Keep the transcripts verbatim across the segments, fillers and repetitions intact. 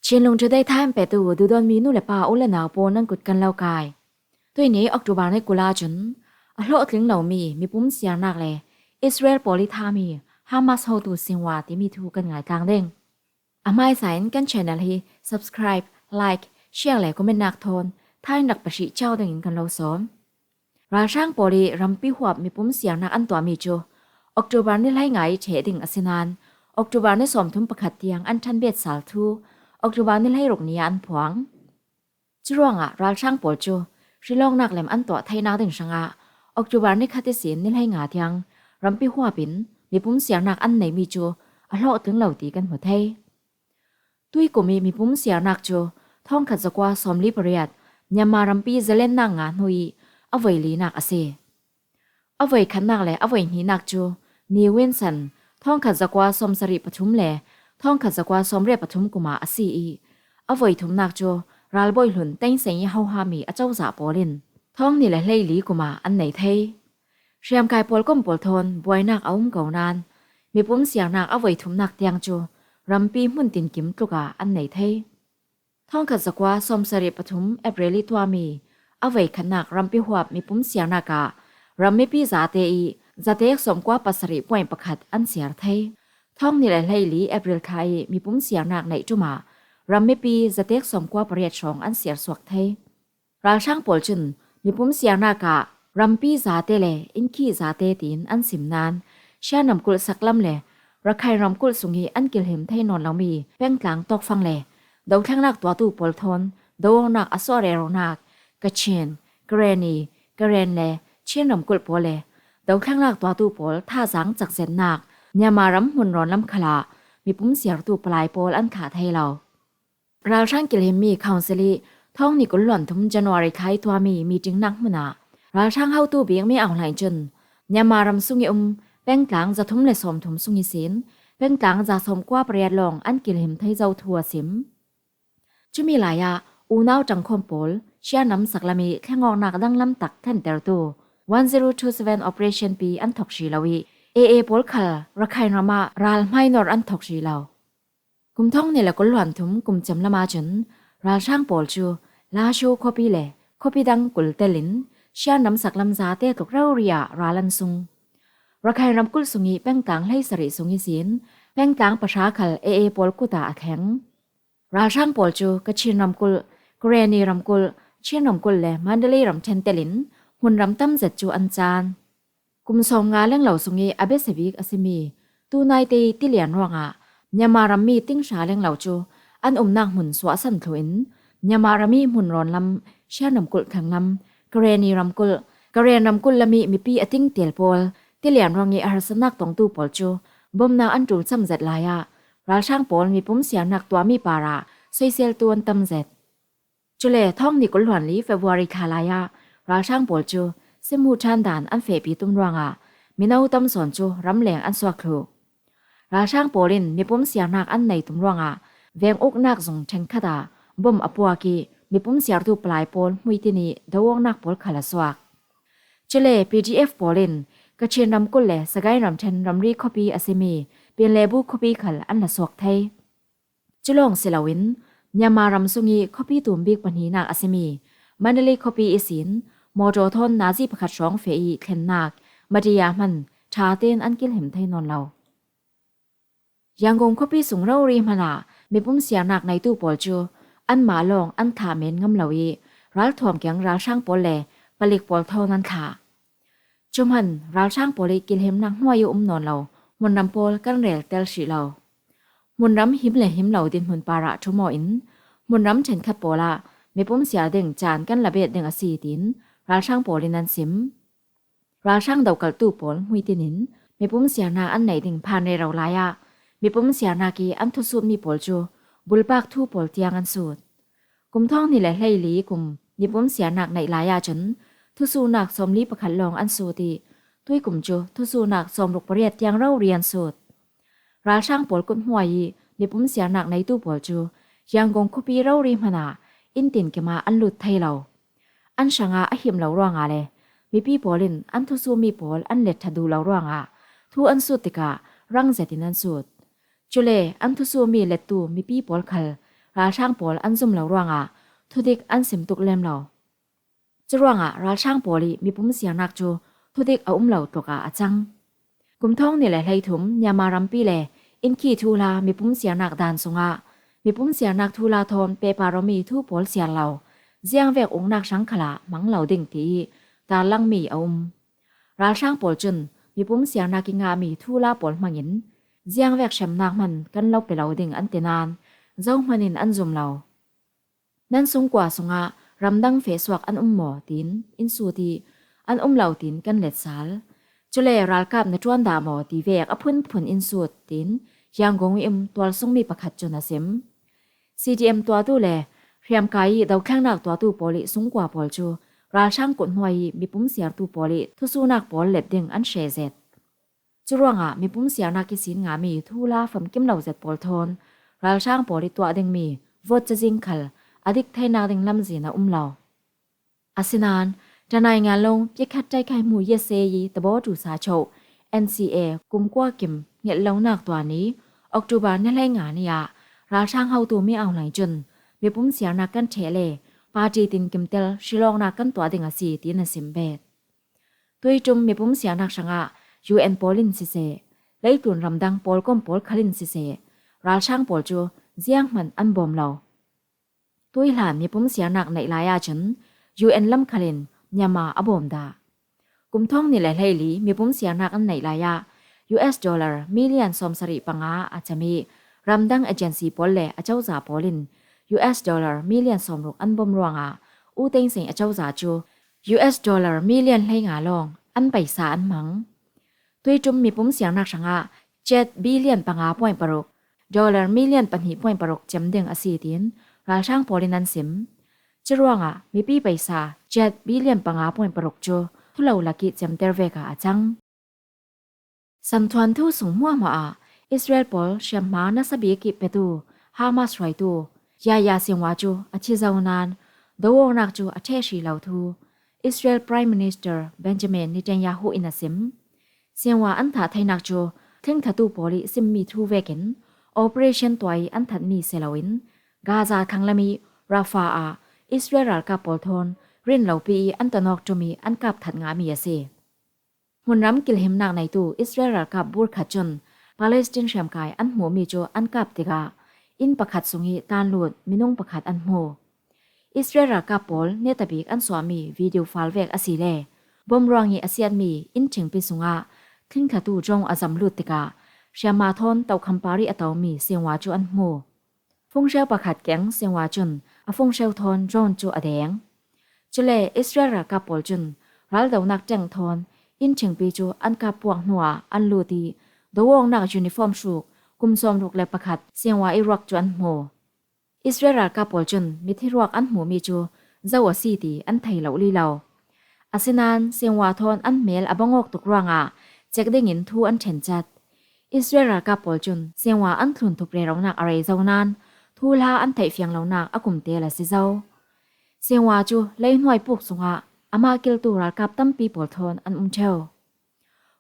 Chinlung Today thain petu duhdawtmi nu le pa u le nau pawl nan kut kan lo kai. Tuini October ni kul a cun a hlawhtling lomi mipum siarnak le Israel pawl ih thami Hamas hotu Sinwar timi thu kan ngaitlang ding. A hmaisa in kan channel hi subscribe, like, share le comment nak thawn thain rak pahri ciau dingin kan lo sawm. Ralhrang pawl ih rampi huap mipum siarnak an tuahmi cu October ni hleinga ih ṭheh ding a si nain October ni sawmthum pakhat tiang an ṭhanbet sal thu October ni hleiruk ni ah an phuang. Curuangah ralhrang pawl cu hrilawknak lem an tuah theinak ding hrangah October ni khat ihsin ni hleinga tiang rampi huap in mipum siarnak an neimi cu a hlawhtling lo ti kan hmu thei. Tuikum ih mipum siarnak cu thawngkhat zakua sawmli pariat Myanmar rampi zalennak nga hnu ih a voi linak a si. A voi khatnak le a voi hnihnak cu Ni Win San thawngkhat zakua sawmsarih pathum le thawngkhat zakua sawmriat pathum kumah a si ih a voi thumnak cu ralbawi hlun Thein Sein ih hohami a cozah pawl in thawng hnih le hleili kumah an nei thei. Hriamkai pawl kom pawl thawn buainak a um ko nain mipum siarnak a voi thumnak tiang cu rampi hmun tinkim tlukah an nei thei. Thawngkhat zakua sawmsarih pathum April ih tuahmi a voi khatnak rampi huap mipum siarnak ah ram mipi zate ih zatek sawmkua pasarih point pakhat an siar thei. Thawng hnih le hleili April thla ih mipum siarnak neih ṭum ah ram mipi zatek sawmkua pariat hrawng an siar suak thei. Ralhrang pawl cun mipum siarnak ah rampi zate le innkhih zate tiin an sim nain Shan ramkulh saklam le Rakhine ramkulh sungih an kilhim thei nawn lomi pengtlang tawkfang le dothlengnak tuahtu pawl thawn do-awknak a suah reronak Kachin, Karenni, Karen le Chin ramkulh pawl le dothlengnak tuahtu pawl thazaang cakzetnak Myanmar ram hmunrawn lam khalah mipum siartu palai pawl an thlah thei lo. Ralhrang kilhimmi Council ih thawng hnih kul hluan thum January thla ih tuahmi meeting nak hmunah ralhrang hotu bik Min Aung Hlaing cun Myanmar ram sungih um pengtlang zathum le sawmthum sung ihsin pengtlang za sawmkua pariat lawng an kilhim thei zo thu a sim. Cumi lai ah unau ṭangkhawm pawl Shan ram saklam ih thlengawknak danglam tak thlentertu one zero two seven operation pi an thawk hri lo ih A A pawl khal Rakhine ram ah ral hmainor an thawk hri lo. Kum thawng hnih le kul hluan thum kum cem lam ahcun ralhrang pawl cu Lasho khuapi le khuapi dang kul telin Shan ram saklam zate tluk rori ah ral an sung. Rakhine ramkulh sungih pengtlang hleisarih sung ihsin pengtlang pahra khal A A pawl kut ah a thleng. Ralhrang pawl cu Kachin ramkulh, Karenni ramkulh, Chin ramkulh le Mandalay ramṭhen telin hmunram tam zet cu an caan. Kum sawmnga lenglo sungih a biasia bik a simi tunaite ih tilian ruangah Myanmar rammi tinghra lenglo cu an umnak hmun suahsan thluh in Myanmar ram ih hmunrawn lam Shan ramkulh thlenglam, Karenni ramkulh, Karen ramkulh lam ih mipi a tingtel pawl tilian ruangih a harsatnak tongtu pawl cu bomnak an ṭulcam zet lai ah ralhrang pawl mipum siarnak tuahmi parah soiseltu an tam zet. Cule thawng hnih kul hluan li February thla lai ah ralhrang pawl cu simhu ṭhan dan an fehpi tum ruangah mino tam sawn cu ramleng an suak thluh. Ralhrang pawl in mipum siarnak an nei tum ruangah veng uknak zung ṭhenkhat ah bom a puak ih mipum siartu palai pawl hmuitin ih do-awknak pawl khal a suak. Cule P D F pawl in Kachin ramkulh le Sagaing ramṭhen ramri khuapi a simi Pinlebu khuapi khal an la suak thei. Cu lawng si loin Myanmar ram sungih khuapi tumbik pahninak a simi Mandalay khuapi ihsin mawṭaw thawn nazi pakhat hrawng feh ih thlennak Madiya hman ṭha tein an kilhim thei nawn lo. Yangon khuapi sung rori hmanah mipum siarnak neitu pawl cu anmah lawng an thlah men ngam lo ih ralthuam keng ralhrang pawl le palik pawl thawn an thlah. Cu hman ralhrang pawl ih kilhimnak hnuai ih um nawn lo hmunram pawl kan rel tel hrih lo. Hmunram him le him lo dinhmun parah ṭhum aw in hmunram ṭhenkhat pawl ah mipum siar ding caan kan la bet ding a si, tiin ralhrang pawl in an sim. Ralhrang dokaltu pawl hmuitin in mipum siarnak an neih ding phan rero lai ah mipum siarnak ih an thusutmi pawl cu bulpak thu pawl tiang an sut. Kum thawng hnih le hleili kum mipum siarnak neih lai ahcun thusuhnak sawmli pakhat lawng an sut ih tuikum cu thusuhnak sawmruk pariat tiang rori an sut. Ralhrang pawl kut hnuai ih mipum siarnak neitu pawl cu Yangon khuapi rori hmanah inn tinkim ah an lut thei lo. An hrangah a him lo ruangah le mipi pawl in an thusumi pawl an let ṭha duh lo ruangah thu an sut tikah rang zetin an sut. Cule an thusumi lettu mipi pawl khal ralhrang pawl an zum lo ruangah thudik an sim tuk lem lo. Curuangah ralhrang pawl ih mipum siarnak cu thudik a um lo tlukah a cang. Kum thawng hnih le hleithum Myanmar rampi le innkhi thuhla mipum siarnak daan sungah mipum siarnak thuhla thawn pehpar awmi thu pawl siar lo, ziangvek uknak hrang khalah hmang lo ding tiih tarlangmi a um. Ralhrang pawl cun mipum siarnak ih ngahmi thuhla pawl hmangin ziangvek hremnak hman kan lo pe lo ding an ti nain zohman in an zum lo. Nan sungkua sungah ramdang fehsuak an um maw tiin in sut ih an um lo tiin kan let sal. Cule ralkap na ṭuan dah maw ti vek a phunphun in sut tiin Yangon ih um tualsungmi pakhat cun a sim. C D M tuahtu le hriamkai ih dothlengnak tuahtu pawl ih sungkua pawl cu ralhrang kut hnuai ih mipum siartu pawl ih thusuhnak pawl let ding an hre zet. Curuangah mipum siarnak ihsin ngahmi thuhla famkim lo zet pawl thawn ralhrang pawl ih tuah dingmi vote cazing khal a dik theinak ding lamzin a um lo. Asinain, Tanai Ngan Lung Pyekat Taikhaihmu Yese ih tabawtu sa choh N C A kum kua kim ngelh lonak tuah ni October ni hleinga ni ah ralhrang hotu Min Aung Hlaing cun mipum siarnak kan ṭheh le party tin kimtel hrilawknak kan tuah ding a si tiin a sim bet. Tuiṭum mipum siarnak hrangah U N pawl in siseh, leitlun ramdang pawlkom pawl khal in siseh, ralhrang pawl cu zianghman an bawm lo. Tuihlan mipum siarnak neih lai ahcun U N lam khal in Myanmar a bawm dah. Kum thawng hnih le hleili mipum siarnak an neih lai ah U S dollar million sawmsarih panga a cam ih ramdang agency pawl le acozah pawl in U S dollar million sawmruk an bawm ruangah U Thein Sein acozah cu U S dollar million hleinga lawng an paisa an hmang. Tuiṭum mipum siarnak hrangah kyat billion panga point paruk, dollar million pahnih point paruk cem ding a si tiin ralhrang pawl in an sim. Curuangah mipi paisa kyat billion panga point paruk cu thulo lakih cemter vekah a cang. Samthuan thu sung hmuahhmuah ah Israel pawl hriamhma nasa bik ih petu Hamas hruaitu Yahya Sinwar cu a thi zo nain do awknak cu a ṭheh hri lo thu Israel Prime Minister Benjamin Netanyahu in a sim. Sinwar an thah theinak cu thlingthlatu pawl ih simmi thu vekin operation tuah ih an thatmi si loin Gaza thanglam ih Rafah ah Israel ralkap pawl thawn rinlopi ih an tonawk ṭum ih an kap that ngahmi a si. Hmunram kilhimnak neitu Israel ralkap bur khat cun Palestine hriamkai an hmuhmi cu an kap tikah inn pakhat sungih tlanlut minung pakhat an hmu. Israel ralkap pawl neta bik an suahmi video file vek a si le bom ruangih a siatmi inn ṭhingpi sungah thlingthlatu drone a zam lut tikah hriamhma thawn tokham par ih a tomi Sinwar cu an hmu. Funghreu pakhat keng Sinwar cun a funghreu thawn drone cu a deng. Cule Israel ralkap pawl cun raldonak ṭeng thawn inn ṭhingpi cu an kap puak hnuah an lut ih do awknak uniform hruk kum sawmruk le pakhat Sinwar ih ruak cu an hmu. Israel ralkap pawl cun mithi ruak an hmuhmi cu zo a si ti an thei lo li lo. Asinain Sinwar thawn an hmel a bang awk tuk ruangah cek dingin thu an ṭhenchat. Israel ralkap pawl cun Sinwar an thlun thup reronak a rei zo nain thuhla an theih fiang lonak a kumtel a si zo. Sinwar cu leihnuai puk sungah amah kiltu ralkap tampi pawl thawn an um ṭheu.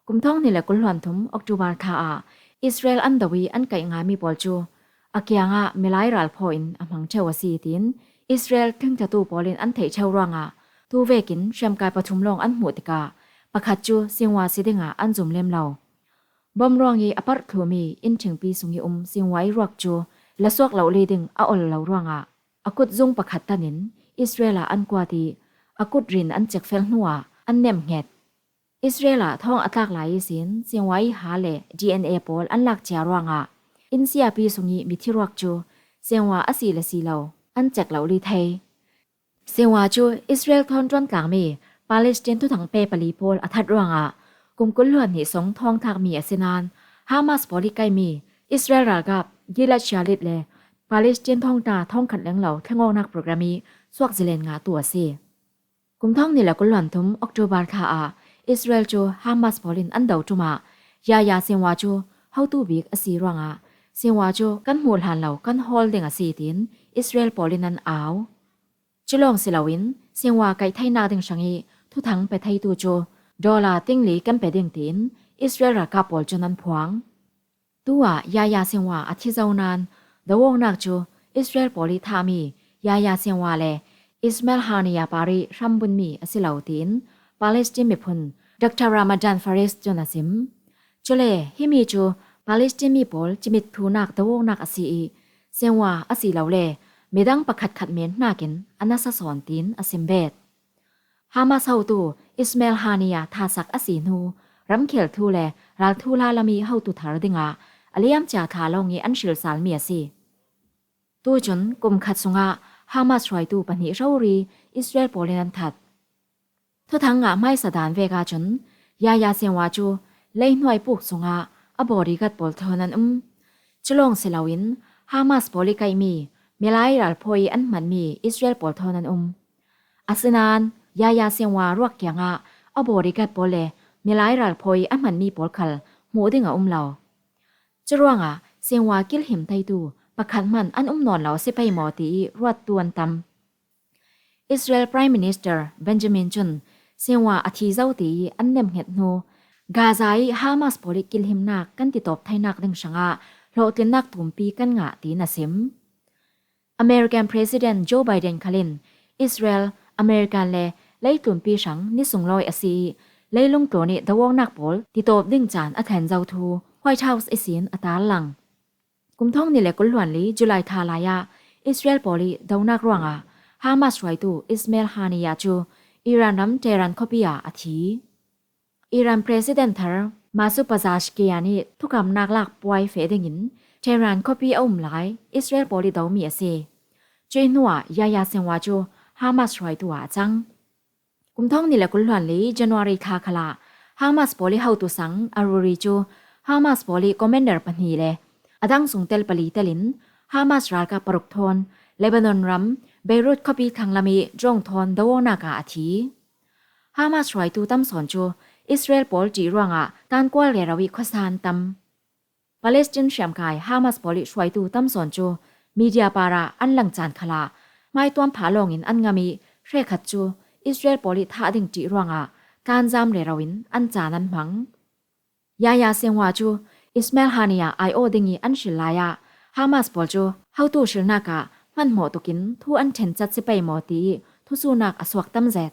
Kum thawng hnih le kul hluan thum October thla ah Israel an do ih an kaih ngaimi pawl cu a kiangah milai ralphaw in a hmang ṭheu a si tiin Israel thlingthlatu pawl in an theih ṭheu ruangah tu vekin hriamkai pathum lawng an hmuh tikah pakhat cu Sinwar si dingah an zum lem lo. Bom ruangih a parh thlumi inn ṭhingpi sungih um Sinwar ih ruak cu lasuak lo li ding a ol lo ruangah a kutzung pakhat tanin Israel ah an kuat ih a kut rin an cekfel hnuah an nemhnget. Israel ah thawng a tlak lai ihsin Sinwar ih ha le D N A pawl an lak cia ruangah inn siapi sungih mithi ruak cu Sinwar a si le si lo an cek lo li thei. Sinwar cu Israel thawn ṭuan tlangmi Palestine thuthang pe pali pawl a that ruangah kum kul hluan hnih sung thawngthlakmi a si nain Hamas pawl ih kaihmi Israel ralkap Gilad Shalit le Palestine thawngṭha thawngkhat lenglo thlengawknak program ih suak zilen ngahtu a si. Kum thawng hnih le kul hluan thum October thla ah Israel cu Hamas pawl in an do ṭum ah Yahya Sinwar cu hotu bik a si ruangah Sinwar cu kan hmuh hlan lo kan hawl ding a si tiin Israel pawl in an au. Culawng si loin Sinwar kaih theinak ding hrangih thuthang pe theitu cu dollar tingli kan pe ding tiin Israel ralkap pawl cun an phuang. Tu ah Yahya Sinwar a thi zo nain do awknak cu Israel pawl ih thahmi Yahya Sinwar le Ismail Haniyeh par ih hrambunmi a si lo, tiin Palestine miphun Doctor Ramadan Fares cun a sim. Cule himi cu Palestine mi pawl cimit thunak doawknak a si ih Sinwar asilole midang pakhatkhat men hnakin a nasa sawn, tiin a sim bet. Hamas hotu Ismail Haniyeh thasak a si hnu, ramkhel thu le ralthu hla lam ih hotu thar dingah a liamcia thla lawng ih an hrilsalmi a si. Tucun kum khat sungah Hamas hruaitu pahnih rori Israel pawl in an that. Thuthang ngah hmaisa dan vek ahcun Yahya Sinwar cu leihnuai puk sungah a bodyguard pawl thawn an um. Culawng si loin Hamas pawl ih kaihmi milai ralphawi ih an hmanmi Israel pawl thawn an um. Asinain Yahya Sinwar ruak kiangah a bodyguard pawl le milai ralphawi ih a hmanmi pawl khal hmuh ding a um lo. Curuangah Sinwar kilhim theitu pakhat hman an um nawn lo a si pei maw, tiih ruattu an tam. Israel Prime Minister Benjamin cun Sinwar a thi zo tiih an nemhnget hnu, Gaza ih Hamas pawl ih kilhimnak kan titawp theinak ding hrangah hlawhtlinnak tumpi kan ngah, tiin a sim. American President Joe Biden khal in Israel, American le leitlunpi hrang ni sunglawi a si ih leilung tlawn ih doawknak pawl titawp ding caan a thlen zo thu White House ihsin a tarlang. Kum thawng ni le kul hluan li July tha lai ah Israel pawl ih donak ruangah Hamas hruaitu Ismail Haniyeh cu Iran ram Tehran khuapi ah a thi. Iran President thar Masoud Pezeshkian ih thukamnak lak puai feh dingin Tehran khuapi a um lai Israel pawl ih domi a si. Cuih hnuah Yahya Sinwar cu Hamas hruaitu ah a cang. Kum thawng ni le kul hluan li January thla khalah Hamas pawl ih hotu sang Aruri cu Hamas pawl ih commander pahnih le a dang sungtel pali telin Hamas ralkap paruk thawn Lebanon ram Beirut khuapi thlanglam ih drone thawn doawknak ah a thi. Hamas hruaitu tam sawn cu Israel pawl ṭih ruangah tankual rero ih khuasa an tam. Palestine hriamkai Hamas pawl ih hruaitu tam sawn cu media parah an lang caan khalah hmaituam phah lawngin an ngam ih hrekkhat cu Israel pawl ih thah ding ṭih ruangah tlanzam rero in an caan an hmang. Yahya Sinwar cu Ismail Haniyeh aiawh ding ih an hril lai ah Hamas pawl cu hotu hrilnak ah hmanhmawh tukin thu an ṭhencet si pei maw, tiih thusuhnak a suak tam zet.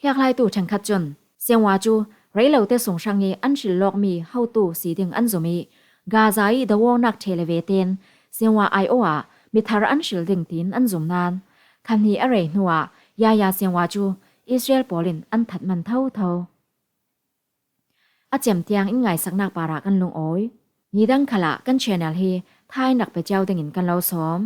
Hliaklaitu ṭhenkhat cun Sinwar cu reilote sung hrangih an hril lawkmi hotu si ding an zum ih Gaza ih doawknak ṭhe le ve tein Sinwar aiawh ah mithar an hril ding tiin an zum nain kha hnih a rei hnuah Yahya Sinwar cu Israel pawl in an that man thotho. A cem tiang in ngaisaknak parah kan lungawi. Nidang khalah kan channel hi thainak pe cio dingin kan lo sawm.